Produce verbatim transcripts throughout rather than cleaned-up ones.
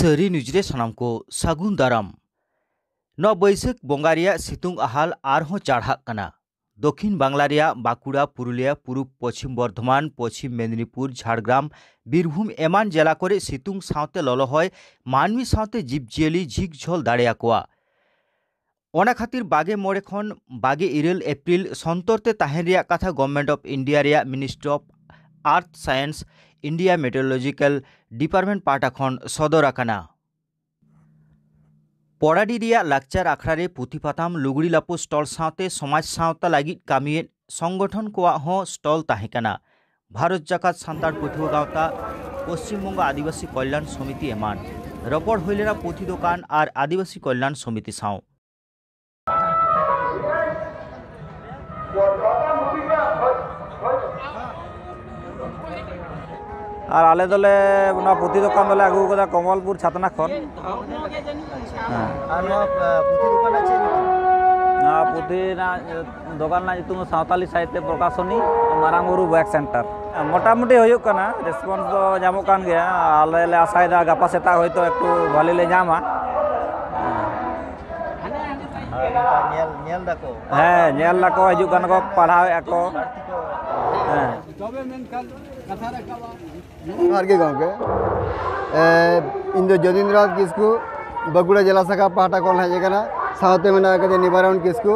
ᱛᱟᱹᱨᱤ ᱱᱤᱭᱩᱡᱽ ᱨᱮ ᱥᱟᱱᱟᱢ ᱠᱚ ᱥᱟᱹᱜᱩᱱ ᱫᱟᱨᱟᱢ᱾ ᱱᱚᱣᱟ ᱵᱟᱹᱭᱥᱟᱹᱠᱷ ᱵᱚᱸᱜᱟ ᱨᱮᱭᱟᱜ ᱥᱤᱛᱩᱝ ᱟᱦᱟᱞ ᱟᱨᱦᱚᱸ ᱪᱟᱲᱦᱟᱜ ᱠᱟᱱᱟ᱾ ᱫᱚᱠᱷᱤᱱ ᱵᱟᱝᱞᱟ ᱨᱮᱭᱟᱜ ᱵᱟᱸᱠᱩᱲᱟ, ᱯᱩᱨᱩᱞᱤᱭᱟ, ᱯᱩᱨᱩᱵᱽ ᱯᱚᱪᱷᱤᱢ ᱵᱚᱨᱫᱷᱚᱢᱟᱱ, ᱯᱚᱪᱷᱤᱢ ᱢᱮᱫᱽᱱᱤᱯᱩᱨ, ᱡᱷᱟᱲᱜᱨᱟᱢ, ᱵᱤᱨᱵᱷᱩᱢ ᱮᱢᱟᱱ ᱡᱮᱞᱟ ᱠᱚᱨᱮ ᱥᱤᱛᱩᱝ ᱥᱟᱶᱛᱮ ᱞᱚᱞᱚ ᱦᱚᱭ ᱢᱟᱹᱱᱢᱤ ᱥᱟᱶᱛᱮ ᱡᱤᱵᱽᱡᱤᱭᱟᱹᱞᱤ ᱡᱷᱤᱠ ᱡᱷᱚᱞ ᱫᱟᱲᱮᱭᱟᱠᱚᱣᱟ᱾ ᱚᱱᱟ ᱠᱷᱟᱹᱛᱤᱨ ᱵᱟᱜᱮ ᱢᱚᱬᱮ ᱠᱷᱚᱱ ᱵᱟᱜᱮ ᱤᱨᱟᱹᱞ ᱮᱯᱨᱤᱞ ᱥᱚᱱᱛᱚᱨ ᱛᱮ ᱛᱟᱦᱮᱱ ᱨᱮᱭᱟᱜ ᱠᱟᱛᱷᱟ Government of India ᱨᱮᱭᱟᱜ Ministry of Earth Science, India Meteorological Department ᱯᱟᱦᱴᱟ ᱠᱷᱚᱱ ᱥᱚᱫᱚᱨ ᱟᱠᱟᱱᱟ᱾ ᱯᱚᱲᱟᱰᱤ ᱨᱮᱭᱟᱜ ᱞᱟᱠᱪᱟᱨ ᱟᱠᱷᱲᱟ ᱨᱮ ᱯᱩᱛᱷᱤ ᱯᱟᱛᱷᱟᱢ, ᱞᱩᱜᱽᱲᱤ ᱞᱟᱯᱚ ᱥᱴᱚᱞ ᱥᱟᱶᱛᱮ ᱥᱚᱢᱟᱡᱽ ᱥᱟᱶᱛᱟ ᱞᱟᱹᱜᱤᱫ ᱠᱟᱹᱢᱤᱭᱮᱫ ᱥᱚᱝᱜᱚᱴᱷᱚᱱ ᱠᱚᱣᱟᱜ ᱦᱚᱸ ᱥᱴᱚᱞ ᱛᱟᱦᱮᱸ ᱠᱟᱱᱟ᱾ ᱵᱷᱟᱨᱚᱛ ᱡᱟᱠᱟᱛ ᱥᱟᱱᱛᱟᱲ ᱯᱟᱹᱴᱷᱩᱣᱟᱹ ᱜᱟᱶᱛᱟ, ᱯᱚᱥᱪᱤᱢ ᱵᱚᱝᱜᱚ ᱟᱹᱫᱤᱵᱟᱹᱥᱤ ᱠᱚᱞᱭᱟᱱ ᱥᱚᱢᱤᱛᱤ ᱮᱢᱟᱱ᱾ ᱨᱚᱯᱚᱲ ᱦᱩᱭ ᱞᱮᱱᱟ ᱯᱩᱛᱷᱤ ᱫᱚᱠᱟᱱ ᱟᱨ ᱟᱹᱫᱤᱵᱟᱹᱥᱤ ᱠᱚᱞᱭᱟᱱ ᱥᱚᱢᱤᱛᱤ ᱥᱟᱶ᱾ ᱟᱨ ᱟᱞᱮ ᱫᱚᱞᱮ, ᱚᱱᱟ ᱯᱩᱛᱷᱤ ᱫᱚᱠᱟᱱ ᱫᱚᱞᱮ ᱟᱹᱜᱩ ᱟᱠᱟᱫᱟ ᱠᱚᱢᱚᱞᱯᱩᱨ ᱪᱷᱟᱛᱱᱟ ᱠᱷᱚᱱ᱾ ᱦᱮᱸ᱾ ᱟᱨ ᱱᱚᱣᱟ, ᱟ, ᱯᱩᱛᱷᱤ ᱫᱚᱠᱟᱱ ᱨᱮᱱᱟᱜ ᱪᱮᱫ ᱧᱩᱛᱩᱢ? ᱱᱚᱣᱟ ᱯᱩᱛᱷᱤ ᱨᱮᱱᱟᱜ ᱫᱚᱠᱟᱱ ᱨᱮᱱᱟᱜ ᱧᱩᱛᱩᱢ ᱫᱚ ᱥᱟᱶᱛᱟᱞᱤ ᱥᱟᱦᱤᱛᱛᱚ ᱯᱨᱚᱠᱟᱥᱚᱱᱤ ᱢᱟᱨᱟᱝ ᱵᱩᱨᱩ ᱵᱮᱠ ᱥᱮᱱᱴᱟᱨ᱾ ᱢᱚᱴᱟᱢᱩᱴᱤ ᱦᱩᱭᱩᱜ ᱠᱟᱱᱟ, ᱨᱮᱥᱯᱚᱱᱥ ᱫᱚ ᱧᱟᱢᱚᱜ ᱠᱟᱱ ᱜᱮᱭᱟ᱾ ᱟᱞᱮ ᱞᱮ ᱟᱥᱟᱭᱮᱫᱟ ᱜᱟᱯᱟ ᱥᱮᱛᱟᱜ ᱦᱚᱭᱛᱳ ᱮᱠᱴᱩ ᱵᱷᱟᱞᱮ ᱞᱮ ᱧᱟᱢᱟ᱾ ᱟᱨ ᱱᱚᱝᱠᱟ ᱧᱮᱞ, ᱧᱮᱞ ᱫᱟᱠᱚ? ᱦᱮᱸ, ᱧᱮᱞ ᱫᱟᱠᱚ, ᱦᱤᱡᱩᱜ ᱠᱟᱱᱟ ᱠᱚ, ᱯᱟᱲᱦᱟᱣᱮᱫᱼᱟ ᱠᱚ᱾ ᱦᱮᱸ᱾ ᱡᱚᱦᱟᱨ ᱜᱮ ᱜᱚᱢᱠᱮ᱾ ᱮ, ᱤᱧ ᱫᱚ ᱡᱚᱫᱤᱱᱫᱨᱚᱱᱟᱛᱷ ᱠᱤᱥᱠᱩ, ᱵᱟᱸᱠᱩᱲᱟ ᱡᱮᱞᱟ ᱥᱟᱠᱷᱟ ᱯᱟᱦᱴᱟ ᱠᱷᱚᱱ ᱦᱮᱡ ᱟᱠᱟᱱᱟ᱾ ᱥᱟᱶᱛᱮ ᱢᱮᱱᱟᱜ ᱟᱠᱟᱫᱮᱭᱟ ᱱᱤᱵᱟᱨᱚᱱ ᱠᱤᱥᱠᱩ,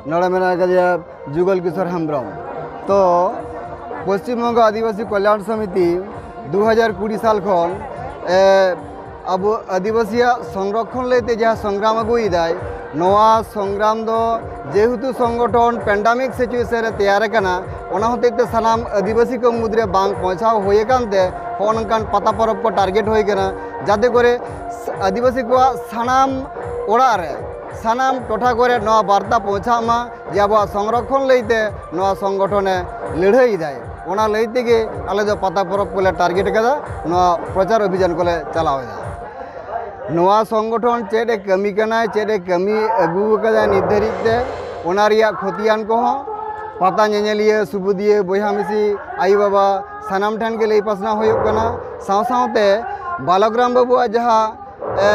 ᱱᱚᱰᱮ ᱢᱮᱱᱟᱜ ᱟᱠᱟᱫᱮᱭᱟ ᱡᱩᱜᱚᱞ ᱠᱤᱥᱳᱨ ᱦᱮᱢᱵᱨᱚᱢ᱾ ᱛᱚ, ᱯᱚᱥᱪᱤᱢ ᱵᱚᱝᱜᱚ ᱟᱹᱫᱤᱵᱟᱹᱥᱤ ᱠᱚᱞᱭᱟᱱ ᱥᱚᱢᱤᱛᱤ ᱫᱩ ᱦᱟᱡᱟᱨ ᱠᱩᱲᱤ ᱥᱟᱞ ᱠᱷᱚᱱ, ᱮ, ᱟᱵᱚ ᱟᱹᱫᱤᱵᱟᱹᱥᱤᱭᱟᱜ ᱥᱚᱝᱨᱚᱠᱷᱚᱱ ᱞᱟᱹᱭᱛᱮ ᱡᱟᱦᱟᱸ ᱥᱚᱝᱜᱨᱟᱢ ᱟᱹᱜᱩᱭᱮᱫᱟᱭ, ᱱᱚᱣᱟ ᱥᱚᱝᱜᱨᱟᱢ ᱫᱚ ᱡᱮᱦᱮᱛᱩ ᱥᱚᱝᱜᱚᱴᱷᱚᱱ ᱯᱮᱱᱰᱟᱢᱤᱠ ᱥᱤᱪᱩᱭᱮᱥᱚᱱ ᱨᱮ ᱛᱮᱭᱟᱨ ᱟᱠᱟᱱᱟ, ᱚᱱᱟ ᱦᱚᱛᱮᱡ ᱛᱮ ᱥᱟᱱᱟᱢ ᱟᱹᱫᱤᱵᱟᱹᱥᱤ ᱠᱚ ᱢᱩᱫᱽᱨᱮ ᱵᱟᱝ ᱯᱳᱸᱪᱷᱟᱣ ᱦᱩᱭ ᱟᱠᱟᱱ ᱛᱮ ᱦᱚᱸᱜᱼᱚ ᱱᱚᱝᱠᱟᱱ ᱯᱟᱛᱟ ᱯᱚᱨᱚᱵᱽ ᱠᱚ ᱴᱟᱨᱜᱮᱴ ᱦᱩᱭ ᱟᱠᱟᱱᱟ, ᱡᱟᱛᱮ ᱠᱚᱨᱮ ᱟᱹᱫᱤᱵᱟᱹᱥᱤ ᱠᱚᱣᱟᱜ ᱥᱟᱱᱟᱢ ᱚᱲᱟᱜ ᱨᱮ, ᱥᱟᱱᱟᱢ ᱴᱚᱴᱷᱟ ᱠᱚᱨᱮ ᱱᱚᱣᱟ ᱵᱟᱨᱛᱟ ᱯᱳᱸᱪᱷᱟᱜ ᱢᱟ ᱡᱮ ᱟᱵᱚᱣᱟᱜ ᱥᱚᱝᱨᱚᱠᱷᱚᱱ ᱞᱟᱹᱭᱛᱮ ᱱᱚᱣᱟ ᱥᱚᱝᱜᱚᱴᱷᱚᱱᱮ ᱞᱟᱹᱲᱦᱟᱹᱭ ᱮᱫᱟᱭ᱾ ᱚᱱᱟ ᱞᱟᱹᱭ ᱛᱮᱜᱮ ᱟᱞᱮ ᱫᱚ ᱯᱟᱛᱟ ᱯᱚᱨᱚᱵᱽ ᱠᱚᱞᱮ ᱴᱟᱨᱜᱮᱴ ᱟᱠᱟᱫᱟ, ᱱᱚᱣᱟ ᱯᱨᱚᱪᱟᱨ ᱚᱵᱷᱤᱡᱟᱱ ᱠᱚᱞᱮ ᱪᱟᱞᱟᱣ ᱮᱫᱟ᱾ ᱱᱚᱣᱟ ᱥᱚᱝᱜᱚᱴᱷᱚᱱ ᱪᱮᱫ ᱮ ᱠᱟᱹᱢᱤ ᱠᱟᱱᱟᱭ, ᱪᱮᱫ ᱮ ᱠᱟᱹᱢᱤ ᱟᱹᱜᱩ ᱟᱠᱟᱫᱟ ᱱᱤᱛ ᱫᱷᱟᱹᱨᱤᱡ ᱛᱮ, ᱚᱱᱟ ᱨᱮᱭᱟᱜ ᱠᱷᱚᱛᱤᱭᱟᱱ ᱠᱚᱦᱚᱸ ᱯᱟᱛᱟ ᱧᱮᱧᱮᱞᱤᱭᱟᱹ, ᱥᱩᱵᱩᱫᱤᱭᱟᱹ, ᱵᱚᱭᱦᱟ ᱢᱤᱥᱤ, ᱟᱭᱳ ᱵᱟᱵᱟ, ᱥᱟᱱᱟᱢ ᱴᱷᱮᱱ ᱜᱮ ᱞᱟᱹᱭ ᱯᱟᱥᱱᱟᱣ ᱦᱩᱭᱩᱜ ᱠᱟᱱᱟ᱾ ᱥᱟᱶ ᱥᱟᱶᱛᱮ ᱵᱟᱞᱚᱠᱨᱟᱢ ᱵᱟᱹᱵᱩᱣᱟᱜ ᱡᱟᱦᱟᱸ ᱮ,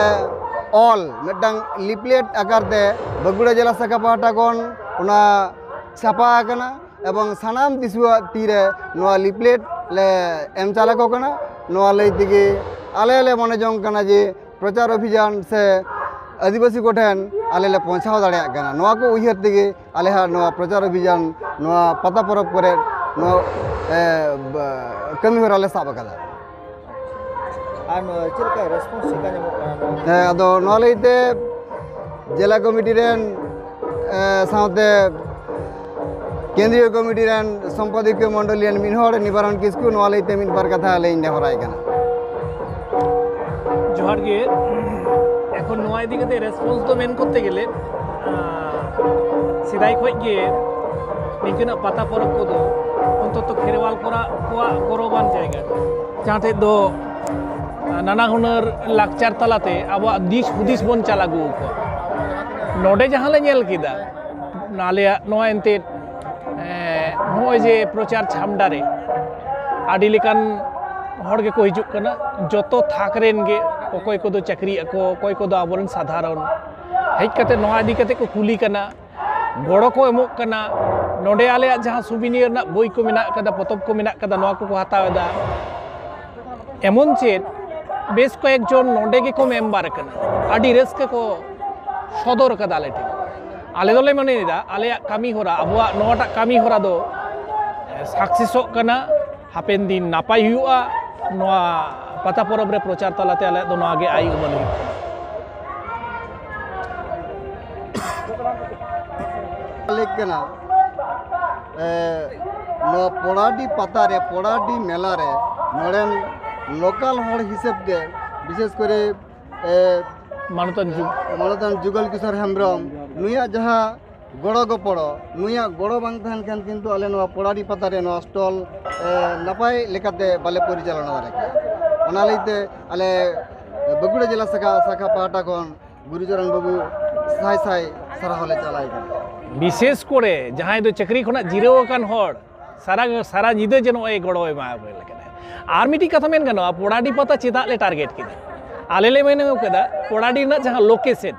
ᱚᱞ ᱢᱤᱫᱴᱟᱝ ᱞᱤᱯᱞᱮᱴ ᱟᱠᱟᱨ ᱛᱮ ᱵᱟᱸᱠᱩᱲᱟ ᱡᱮᱞᱟ ᱥᱟᱠᱷᱟ ᱯᱟᱦᱴᱟ ᱠᱷᱚᱱ ᱚᱱᱟ ᱪᱷᱟᱯᱟ ᱟᱠᱟᱱᱟ ᱮᱵᱚᱝ ᱥᱟᱱᱟᱢ ᱫᱤᱥᱩᱣᱟᱹ ᱛᱤᱨᱮ ᱱᱚᱣᱟ ᱞᱤᱯᱞᱮᱴ ᱞᱮ ᱮᱢ ᱪᱟᱞ ᱟᱠᱚ ᱠᱟᱱᱟ᱾ ᱱᱚᱣᱟ ᱞᱟᱹᱭ ᱛᱮᱜᱮ ᱟᱞᱮ ᱞᱮ ᱢᱚᱱᱮ ᱡᱚᱝ ᱠᱟᱱᱟ ᱡᱮ ᱯᱨᱚᱪᱟᱨ ᱚᱵᱷᱤᱡᱟᱱ ᱥᱮ ᱟᱹᱫᱤᱵᱟᱹᱥᱤ ᱠᱚᱴᱷᱮᱱ ᱟᱞᱮ ᱞᱮ ᱯᱳᱸᱪᱷᱟᱣ ᱫᱟᱲᱮᱭᱟᱜ ᱠᱟᱱᱟ᱾ ᱱᱚᱣᱟ ᱠᱚ ᱩᱭᱦᱟᱹᱨ ᱛᱮᱜᱮ ᱟᱞᱮ ᱦᱟᱸᱜ ᱱᱚᱣᱟ ᱯᱨᱚᱪᱟᱨ ᱚᱵᱷᱤᱡᱟᱱ, ᱱᱚᱣᱟ ᱯᱟᱛᱟ ᱯᱚᱨᱚᱵᱽ ᱠᱚᱨᱮ ᱱᱚᱣᱟ ᱮ, ᱵ-, ᱠᱟᱹᱢᱤ ᱦᱚᱨᱟ ᱞᱮ ᱥᱟᱵ ᱟᱠᱟᱫᱟ᱾ ᱟᱨ ᱱᱚᱣᱟ ᱪᱮᱫ ᱞᱮᱠᱟ ᱨᱮᱥᱯᱚᱱᱥ ᱪᱮᱫ ᱞᱮᱠᱟ ᱧᱟᱢᱚᱜ ᱠᱟᱱᱟ ᱱᱚᱣᱟ? ᱦᱮᱸ, ᱟᱫᱚ ᱱᱚᱣᱟ ᱞᱟᱹᱜᱤᱫ ᱛᱮ ᱡᱮᱞᱟ ᱠᱚᱢᱤᱴᱤ ᱨᱮᱱ, ᱮ, ᱥᱟᱶᱛᱮ ᱠᱮᱱᱫᱨᱤᱭᱚ ᱠᱚᱢᱤᱴᱤ ᱨᱮᱱ ᱥᱚᱢᱯᱟᱫᱚᱠᱤᱭᱚ ᱢᱚᱱᱰᱚᱞᱤ ᱨᱮᱱ ᱢᱤᱫ ᱦᱚᱲ ᱱᱤᱵᱟᱨᱚᱱ ᱠᱤᱥᱠᱩ ᱱᱚᱣᱟ ᱞᱟᱹᱭ ᱛᱮ ᱢᱤᱫ ᱵᱟᱨ ᱠᱟᱛᱷᱟ ᱞᱟᱹᱭ ᱱᱮᱦᱚᱨᱟᱭ ᱠᱟᱱᱟ᱾ ᱡᱚᱦᱟᱨ ᱜᱮ᱾ ᱮᱠᱷᱚᱱ ᱱᱚᱣᱟ ᱤᱫᱤ ᱠᱟᱛᱮ ᱨᱮᱥᱯᱚᱱᱥ ᱫᱚ ᱢᱮᱱ ᱠᱚᱨᱛᱮ ᱜᱮᱞᱮ, ᱟᱸ, ᱥᱮᱫᱟᱭ ᱠᱷᱚᱱ ᱜᱮ ᱱᱤᱝᱠᱟᱹᱱᱟᱜ ᱯᱟᱛᱟ ᱯᱚᱨᱚᱵᱽ ᱠᱚᱫᱚ ᱚᱱᱛᱚᱛᱚ ᱠᱷᱮᱨᱣᱟᱞ ᱠᱚᱨᱟ-, ᱠᱚᱣᱟᱜ ᱜᱚᱨᱚᱵᱟᱱ ᱡᱟᱭᱜᱟ, ᱡᱟᱦᱟᱸ ᱴᱷᱮᱡ ᱫᱚ, ᱟᱸ, ᱱᱟᱱᱟ ᱦᱩᱱᱟᱹᱨ ᱞᱟᱠᱪᱟᱨ ᱛᱟᱞᱟᱛᱮ ᱟᱵᱚᱣᱟᱜ ᱫᱤᱥ ᱦᱩᱫᱤᱥ ᱵᱚᱱ ᱪᱟᱞ ᱟᱹᱜᱩ ᱟᱠᱟᱫᱟ᱾ ᱱᱚᱰᱮ ᱡᱟᱦᱟᱸ ᱞᱮ ᱧᱮᱞ ᱠᱮᱫᱟ, ᱟᱞᱮᱭᱟᱜ ᱱᱚᱣᱟ ᱮᱱᱛᱮᱫ, ᱮᱸ, ᱱᱚᱜᱼᱚᱭ ᱡᱮ ᱯᱨᱚᱪᱟᱨ ᱪᱷᱟᱢᱰᱟ ᱨᱮ ᱟᱹᱰᱤ ᱞᱮᱠᱟᱱ ᱦᱚᱲ ᱜᱮᱠᱚ ᱦᱤᱡᱩᱜ ᱠᱟᱱᱟ, ᱡᱚᱛᱚ ᱛᱷᱟᱠ ᱨᱮᱱ ᱜᱮ, ᱚᱠᱚᱭ ᱠᱚᱫᱚ ᱪᱟᱹᱠᱨᱤᱭᱮᱫ ᱠᱚ, ᱚᱠᱚᱭ ᱠᱚᱫᱚ ᱟᱵᱚᱨᱮᱱ ᱥᱟᱫᱷᱟᱨᱚᱱ ᱦᱮᱡ ᱠᱟᱛᱮ ᱱᱚᱣᱟ ᱤᱫᱤ ᱠᱟᱛᱮ ᱠᱚ ᱠᱩᱞᱤ ᱠᱟᱱᱟ, ᱜᱚᱲᱚ ᱠᱚ ᱮᱢᱚᱜ ᱠᱟᱱᱟ᱾ ᱱᱚᱰᱮ ᱟᱞᱮᱭᱟᱜ ᱡᱟᱦᱟᱸ ᱥᱩᱵᱤᱱᱤᱭᱟᱨ ᱨᱮᱱᱟᱜ ᱵᱳᱭ ᱠᱚ ᱢᱮᱱᱟᱜ ᱠᱟᱫᱟ, ᱯᱚᱛᱚᱵ ᱠᱚ ᱢᱮᱱᱟᱜ ᱠᱟᱫᱟ, ᱱᱚᱣᱟ ᱠᱚᱠᱚ ᱦᱟᱛᱟᱣ ᱮᱫᱟ᱾ ᱮᱢᱚᱱ ᱪᱮᱫ ᱵᱮᱥ ᱠᱚᱭᱮᱠ ᱡᱚᱱ ᱱᱚᱰᱮ ᱜᱮᱠᱚ ᱢᱮᱢᱵᱟᱨ ᱠᱟᱱᱟ, ᱟᱹᱰᱤ ᱨᱟᱹᱥᱠᱟᱹ ᱠᱚ ᱥᱚᱫᱚᱨ ᱠᱟᱫᱟ ᱟᱞᱮ ᱴᱷᱮᱱ᱾ ᱟᱞᱮ ᱫᱚᱞᱮ ᱢᱚᱱᱮᱭᱮᱫᱟ ᱟᱞᱮᱭᱟᱜ ᱠᱟᱹᱢᱤ ᱦᱚᱨᱟ, ᱟᱵᱚᱣᱟᱜ ᱱᱚᱣᱟᱴᱟᱜ ᱠᱟᱹᱢᱤ ᱦᱚᱨᱟ ᱫᱚ ᱥᱟᱠᱥᱮᱥᱚᱜ ᱠᱟᱱᱟ, ᱦᱟᱯᱮᱱ ᱫᱤᱱ ᱱᱟᱯᱟᱭ ᱦᱩᱭᱩᱜᱼᱟ᱾ ᱱᱚᱣᱟ ᱯᱟᱛᱟ ᱯᱚᱨᱚᱵᱽ ᱨᱮ ᱯᱨᱚᱪᱟᱨ ᱛᱟᱞᱟᱛᱮ ᱟᱞᱮᱭᱟᱜ ᱫᱚ ᱱᱚᱣᱟ ᱜᱮ ᱟᱭ ᱩᱢᱟᱹᱱ ᱦᱩᱭᱩᱜ ᱠᱟᱱᱟ᱾ ᱞᱟᱹᱭ ᱠᱟᱱᱟ, ᱮ, ᱱᱚᱣᱟ ᱯᱚᱲᱟᱰᱤ ᱯᱟᱛᱟ ᱨᱮ, ᱯᱚᱲᱟᱰᱤ ᱢᱮᱞᱟ ᱨᱮ ᱱᱚᱰᱮᱱ ᱞᱳᱠᱟᱞ ᱦᱚᱲ ᱦᱤᱥᱟᱹᱵ ᱛᱮ, ᱵᱤᱥᱮᱥ ᱠᱚᱨᱮ, ᱮ, ᱢᱟᱱᱚᱛᱟᱱ ᱡᱩᱜᱽ᱾ ᱢᱟᱱᱚᱛᱟᱱ ᱡᱩᱜᱚᱞ ᱠᱤᱥᱳᱨ ᱦᱮᱢᱵᱨᱚᱢ, ᱱᱩᱭᱟᱜ ᱡᱟᱦᱟᱸ ᱜᱚᱲᱚ ᱜᱚᱯᱚᱲᱚ, ᱱᱩᱭᱟᱜ ᱜᱚᱲᱚ ᱵᱟᱝ ᱛᱟᱦᱮᱱ ᱠᱷᱟᱱ ᱠᱤᱱᱛᱩ ᱟᱞᱮ ᱱᱚᱣᱟ ᱯᱚᱲᱟᱰᱤ ᱯᱟᱛᱟ ᱨᱮ ᱱᱚᱣᱟ ᱥᱴᱚᱞ, ᱮ, ᱱᱟᱯᱟᱭ ᱞᱮᱠᱟᱛᱮ ᱵᱟᱞᱮ ᱯᱚᱨᱤᱪᱟᱞᱚᱱᱟ ᱫᱟᱲᱮ ᱠᱮᱭᱟ᱾ ᱚᱱᱟ ᱞᱟᱹᱭᱛᱮ ᱟᱞᱮ ᱵᱟᱸᱠᱩᱲᱟ ᱡᱮᱞᱟ ᱥᱟᱠᱷᱟ, ᱥᱟᱠᱷᱟ ᱯᱟᱦᱴᱟ ᱠᱷᱚᱱ ᱜᱩᱨᱩᱪᱚᱨᱚᱱ ᱵᱟᱹᱵᱩ ᱥᱟᱭ ᱥᱟᱭ ᱥᱟᱨᱦᱟᱣ ᱞᱮ ᱪᱟᱞᱟᱭ ᱠᱟᱱᱟ᱾ ᱵᱤᱥᱮᱥ ᱠᱚᱨᱮ ᱡᱟᱦᱟᱸᱭ ᱫᱚ ᱪᱟᱹᱠᱨᱤ ᱠᱷᱚᱱᱟᱜ ᱡᱤᱨᱟᱹᱣ ᱟᱠᱟᱱ ᱦᱚᱲ, ᱥᱟᱨᱟ, ᱥᱟᱨᱟ ᱧᱤᱫᱟᱹ ᱡᱮ ᱱᱚᱜᱼᱚᱭ ᱜᱚᱲᱚᱭ ᱮᱢᱟ ᱠᱟᱱᱟ᱾ ᱟᱨ ᱢᱤᱫᱴᱤᱡ ᱠᱟᱛᱷᱟ ᱢᱮᱱ ᱜᱟᱱᱚᱜᱼᱟ, ᱯᱚᱲᱟᱰᱤ ᱯᱟᱛᱟ ᱪᱮᱫᱟᱜ ᱞᱮ ᱴᱟᱨᱜᱮᱴ ᱠᱮᱫᱟ? ᱟᱞᱮ ᱞᱮ ᱢᱚᱱᱮ ᱠᱟᱫᱟ ᱯᱚᱲᱟᱰᱤ ᱨᱮᱱᱟᱜ ᱡᱟᱦᱟᱸ ᱞᱳᱠᱮᱥᱚᱱ,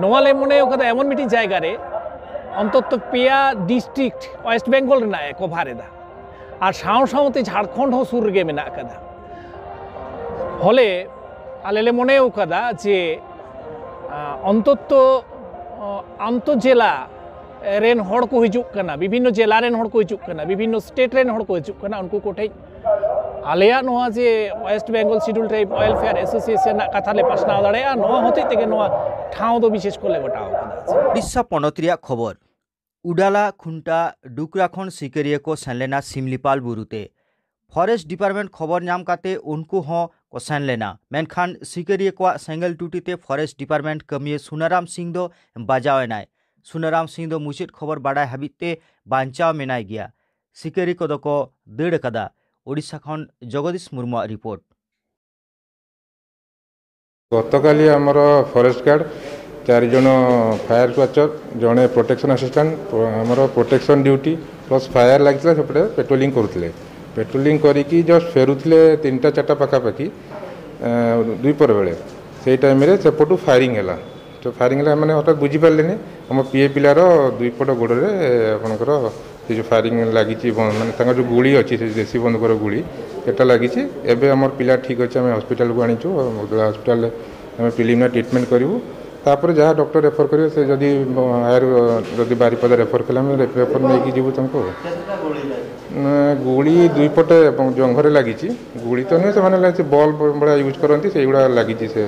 ᱱᱚᱣᱟ ᱞᱮ ᱢᱚᱱᱮ ᱠᱟᱫᱟ ᱮᱢᱚᱱ ᱢᱤᱫᱴᱤᱡ ᱡᱟᱭᱜᱟ ᱨᱮ ᱚᱱᱛᱚᱛᱚ ᱯᱮᱭᱟ ᱰᱤᱥᱴᱨᱤᱠᱴ ᱳᱭᱮᱥᱴ ᱵᱮᱝᱜᱚᱞ ᱨᱮᱱᱟᱜ ᱮ ᱠᱚᱵᱷᱟᱨ ᱮᱫᱟ, ᱟᱨ ᱥᱟᱶ ᱥᱟᱶᱛᱮ ᱡᱷᱟᱲᱠᱷᱚᱸᱰ ᱦᱚᱸ ᱥᱩᱨ ᱨᱮᱜᱮ ᱢᱮᱱᱟᱜ ᱠᱟᱫᱟ᱾ ᱯᱷᱚᱞᱮ ᱟᱞᱮ ᱞᱮ ᱢᱚᱱᱮ ᱠᱟᱫᱟ ᱡᱮ, ᱟᱸ, ᱚᱱᱛᱚᱛᱚ, ᱟᱸ, ᱟᱱᱛᱚ ᱡᱮᱞᱟ ᱨᱮᱱ ᱦᱚᱲ ᱠᱚ ᱦᱤᱡᱩᱜ ᱠᱟᱱᱟ, ᱵᱤᱵᱷᱤᱱᱱᱚ ᱡᱮᱞᱟ ᱨᱮᱱ ᱦᱚᱲ ᱠᱚ ᱦᱤᱡᱩᱜ ᱠᱟᱱᱟ, ᱵᱤᱵᱷᱤᱱᱱᱚ ᱥᱴᱮᱴ ᱨᱮᱱ ᱦᱚᱲ ᱠᱚ ᱦᱤᱡᱩᱜ ᱠᱟᱱᱟ, ᱩᱱᱠᱩ ᱠᱚᱴᱷᱮᱡ ᱟᱞᱮᱭᱟᱜ ᱱᱚᱣᱟ ᱡᱮ West Bengal schedule tribe welfare association ᱨᱮᱱᱟᱜ ᱠᱟᱛᱷᱟ ᱞᱮ ᱯᱟᱥᱱᱟᱣ ᱫᱟᱲᱮᱭᱟᱜᱼᱟ, ᱱᱚᱣᱟ ᱦᱚᱛᱮᱡ ᱛᱮᱜᱮ ᱱᱚᱣᱟ ᱴᱷᱟᱶ ᱫᱚ ᱵᱤᱥᱮᱥ ᱠᱚᱨᱮ ᱞᱮ ᱜᱚᱴᱟᱣ ᱠᱟᱫᱟ᱾ ᱩᱲᱤᱥᱥᱟ ᱯᱚᱱᱚᱛ ᱨᱮᱭᱟᱜ ᱠᱷᱚᱵᱚᱨ᱾ ᱩᱰᱟᱞᱟ ᱠᱷᱩᱱᱴᱟ ᱰᱩᱠᱨᱟ ᱠᱷᱚᱱ ᱥᱤᱠᱟᱹᱨᱤᱭᱟᱹ ᱠᱚ ᱥᱮᱱ ᱞᱮᱱᱟ ᱥᱤᱢᱞᱤᱯᱟᱞ ᱵᱩᱨᱩ ᱛᱮ᱾ ᱯᱷᱚᱨᱮᱥᱴ ᱰᱤᱯᱟᱨᱴᱢᱮᱱᱴ ᱠᱷᱚᱵᱚᱨ ᱧᱟᱢ ᱠᱟᱛᱮ ᱩᱱᱠᱩ ᱦᱚᱸ ᱠᱚ ᱥᱮᱱ ᱞᱮᱱᱟ, ᱢᱮᱱᱠᱷᱟᱱ ᱥᱤᱠᱟᱹᱨᱤᱭᱟᱹ ᱠᱚᱣᱟᱜ ᱥᱮᱸᱜᱮᱞ ᱴᱩᱴᱤ ᱛᱮ ᱯᱷᱚᱨᱮᱥᱴ ᱰᱤᱯᱟᱨᱴᱢᱮᱱᱴ ᱠᱟᱹᱢᱤᱭᱟᱹ ᱥᱩᱱᱟᱨᱟᱢ ᱥᱤᱝ ᱫᱚ ᱵᱟᱡᱟᱣ ᱮᱱᱟᱭ᱾ ᱥᱩᱱᱟᱨᱟᱢ ᱥᱤᱝ ᱫᱚ ᱢᱩᱪᱟᱹᱫ ᱠᱷᱚᱵᱚᱨ ᱵᱟᱰᱟᱭ ᱦᱟᱹᱵᱤᱡ ᱛᱮ ᱵᱟᱧᱪᱟᱣ ᱢᱮᱱᱟᱭ ᱜᱮᱭᱟ᱾ ᱥᱤᱠᱟᱹᱨᱤ ᱠᱚᱫᱚ ᱠᱚ ᱫᱟᱹᱲ ᱟᱠᱟᱫᱟ᱾ ᱳᱰᱤᱥᱟ ᱠᱷᱚᱱ ᱡᱚᱜᱚᱫᱤᱥ ᱢᱩᱨᱢᱩᱣᱟᱜ ᱨᱤᱯᱳᱨᱴ᱾ ଗତକାଲି ଆମର ଫରେଷ୍ଟ ଗାର୍ଡ, ଚାରି ଜଣ ଫାୟାର ୱାଚର, ଜଣେ ପ୍ରୋଟେକ୍ସନ ଆସିଷ୍ଟାଣ୍ଟ, ପ୍ରୋ-, ଆମର ପ୍ରୋଟେକ୍ସନ ଡ୍ୟୁଟି ପ୍ଲସ୍ ଫାୟାର ଲାଗିଥିଲା, ସେପଟେ ପେଟ୍ରୋଲିଂ କରୁଥିଲେ। ପେଟ୍ରୋଲିଂ କରିକି ଜଷ୍ଟ ଫେରୁଥିଲେ ତିନିଟା ଚାରିଟା ପାଖାପାଖି, ଆ, ଦ୍ୱିପହର ବେଳେ। ସେଇ ଟାଇମରେ ସେପଟୁ ଫାୟାରିଂ ହେଲା। ତ ଫାୟାରିଂ ହେଲା, ମାନେ ହଠାତ୍ ବୁଝିପାରିଲେନି। ଆମ ପିଏ ପିଲାର ଦୁଇ ପଟ ଗୋଡ଼ରେ ଆପଣଙ୍କର ସେ ଯେଉଁ ଫାୟାରିଂ ଲାଗିଛି, ବ-, ମାନେ ତାଙ୍କର ଯେଉଁ ଗୁଳି ଅଛି, ସେ ଦେଶୀ ବନ୍ଧୁକର ଗୁଳି, ସେଟା ଲାଗିଛି। ଏବେ ଆମର ପିଲା ଠିକ୍ ଅଛି, ଆମେ ହସ୍ପିଟାଲକୁ ଆଣିଛୁ। ହସ୍ପିଟାଲରେ ଆମେ ପ୍ରିଲିମିନାରୀ ଟ୍ରିଟମେଣ୍ଟ କରିବୁ। ତାପରେ ଯାହା ଡକ୍ଟର ରେଫର କରିବେ, ସେ ଯଦି ହାୟର, ଯଦି ବାରିପଦା ରେଫର କଲେ, ଆମେ ରେଫର ନେଇକି ଯିବୁ ତାଙ୍କୁ। ନା, ଗୁଳି ଦୁଇ ପଟେ ଏବଂ ଜଙ୍ଘରେ ଲାଗିଛି। ଗୁଳି ତ ନୁହେଁ, ସେମାନେ ସେ ବଲ୍ ଭଳିଆ ୟୁଜ୍ କରନ୍ତି, ସେଇଗୁଡ଼ା ଲାଗିଛି। ସେ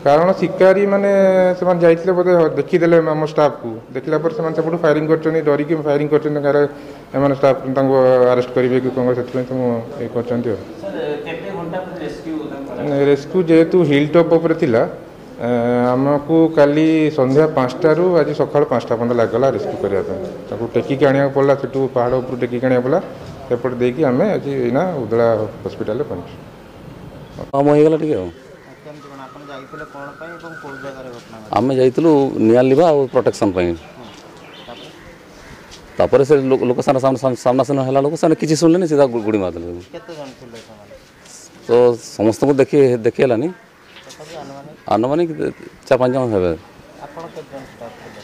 କାରଣ ଶିକାରୀମାନେ, ସେମାନେ ଯାଇଥିଲେ ବୋଧେ, ଦେଖିଦେଲେ ଆମ ଷ୍ଟାଫକୁ। ଦେଖିଲା ପରେ ସେମାନେ ସେପଟୁ ଫାୟାରିଂ କରିଛନ୍ତି, ଡରିକି ଫାୟାରିଂ କରିଛନ୍ତି। କାଳେ ଏମାନେ ଷ୍ଟାଫ ତାଙ୍କୁ ଆରେଷ୍ଟ କରିବେ କି କ'ଣ, ସେଥିପାଇଁ ତାଙ୍କୁ ଇଏ କରିଛନ୍ତି ଆଉ। ରେସ୍କ୍ୟୁ ଯେହେତୁ ହିଲ୍ ଟପ୍ ଉପରେ ଥିଲା, ଏ, ଆମକୁ କାଲି ସନ୍ଧ୍ୟା ପାଞ୍ଚଟାରୁ ଆଜି ସକାଳ ପାଞ୍ଚଟା ପର୍ଯ୍ୟନ୍ତ ଲାଗିଗଲା ରେସ୍କ୍ୟୁ କରିବା ପାଇଁ। ତାକୁ ଟେକିକି ଆଣିବାକୁ ପଡ଼ିଲା, ସେଠୁ ପାହାଡ଼ ଉପରୁ ଟେକିକି ଆଣିବାକୁ ପଡ଼ିଲା। ସେପଟେ ଦେଇକି ଆମେ ଆଜି ଏଇନା ଉଦଳା ହସ୍ପିଟାଲରେ ପହଞ୍ଚୁ। କମ୍ ହେଇଗଲା ଟିକେ ଆଉ। କେମିତି କ'ଣ ଆପଣ ଯାଇଥିଲେ, କ'ଣ ପାଇଁ ଏବଂ କୋଉ ଜାଗାରେ ଘଟଣା ଘଟିଲା? ଆମେ ଯାଇଥିଲୁ ନିଆଁ ଲିଭା ଆଉ ପ୍ରୋଟେକ୍ସନ୍ ପାଇଁ। ତାପରେ ସେ ଲୋ-, ଲୋକ ସାମ୍ନା, ସାମ୍ନା, ସାମ୍ନା, ସାମ୍ନା ସାମ୍ନା ହେଲା ଲୋକ ସେମାନେ କିଛି ଶୁଣିଲେନି, ସିଧା ଗୁ-, ଗୁଳି ମାରିଦେଲେ। କେତେ ଜଣ ଥିଲେ ସେମାନେ? ତ ସମସ୍ତଙ୍କୁ ଦେଖି, ଦେଖି ହେଲାନି। ତଥାପି ଆନୁମାନିକ? ଆନୁମାନିକ ଚାରି ପାଞ୍ଚ ଜଣ ହେବେ। ଆପଣ କେତେ ଜଣ ଷ୍ଟାଫ୍ ଥିଲେ?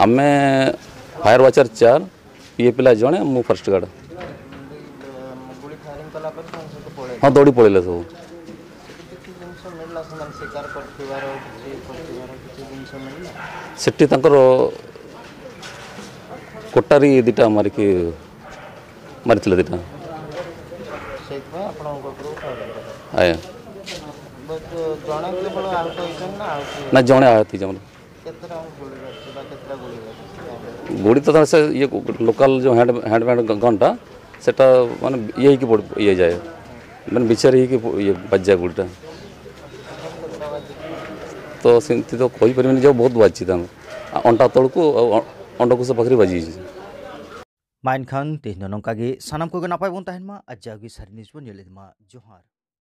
ଆମେ ଫାୟାର ୱାଚର ଚାରି, ପିଏ ପିଲା ଜଣେ, ମୁଁ ଫରେଷ୍ଟ ଗାର୍ଡ। ଗୁଳି ଫାୟାରିଂ କଲା ପରେ ସେମାନେ ସବୁ ପଳେଇଲେ? ହଁ, ଦୌଡ଼ି ପଳେଇଲେ ସବୁ। ସେଠି କିଛି ଜିନିଷ ମିଳିଲା, ସେମାନେ ଶିକାର କରିଥିବାର, କିଛି କରିଥିବାର କିଛି ଜିନିଷ ମିଳିଲା? ସେଠି ତାଙ୍କର କୋଟାରୀ ଦୁଇଟା ମାରିକି, ମାରିଥିଲେ ଦୁଇଟା। ସେଇଥିପାଇଁ ଆପଣଙ୍କ ଉପରକୁ ଫାୟାର କଲେ? ଆଜ୍ଞା। ବଟ୍ ଜଣେ କେବଳ ଆହତ ହେଇଛନ୍ତି ନା ଆଉ କିଏ? ନା, ଜଣେ ଆହତ ହେଇଛି ଆମର। କେତେ ରାଉଣ୍ଡ ଗୁଳି ବାଜିଛି ବା କେତେଟା ଗୁଳି ବାଜିଛି? ଗୁଳି ତ ତାର ସେ ଇଏ ଲୋକାଲ ଯେଉଁ ହ୍ୟାଣ୍ଡ, ହ୍ୟାଣ୍ଡ, ହ୍ୟାଣ୍ଡ ଗନ୍ଟା, ସେଟା ମାନେ ଇଏ ହେଇକି ପଡ଼ି, ଇଏ ଯାଏ, ମାନେ ବିଛାରି ହେଇକି ପ-, ଇଏ ବାଜିଯାଏ ଗୁଳିଟା। ତ ସେମିତି ତ କହିପାରିବିନି ଯେ ବହୁତ ବାଜିଛି ତାଙ୍କ, ଆ, ଅଣ୍ଟା ତଳକୁ ଆଉ ଅ-, ଅଣ୍ଡକୋଷ ପାଖରେ ବାଜିଯାଇଛି। ᱢᱟ ᱮᱱᱠᱷᱟᱱ ᱛᱮᱦᱮᱧ ᱫᱚ ᱱᱚᱝᱠᱟ ᱜᱮ, ᱥᱟᱱᱟᱢ ᱠᱚᱜᱮ ᱱᱟᱯᱟᱭ ᱵᱚᱱ ᱛᱟᱦᱮᱱ ᱢᱟ ᱟᱨ ᱡᱟᱣᱜᱮ ᱥᱟᱹᱨᱤ ᱱᱤᱭᱩᱡᱽ ᱵᱚᱱ ᱧᱮᱞ ᱤᱫᱤ ᱢᱟ᱾ ᱡᱚᱦᱟᱨ᱾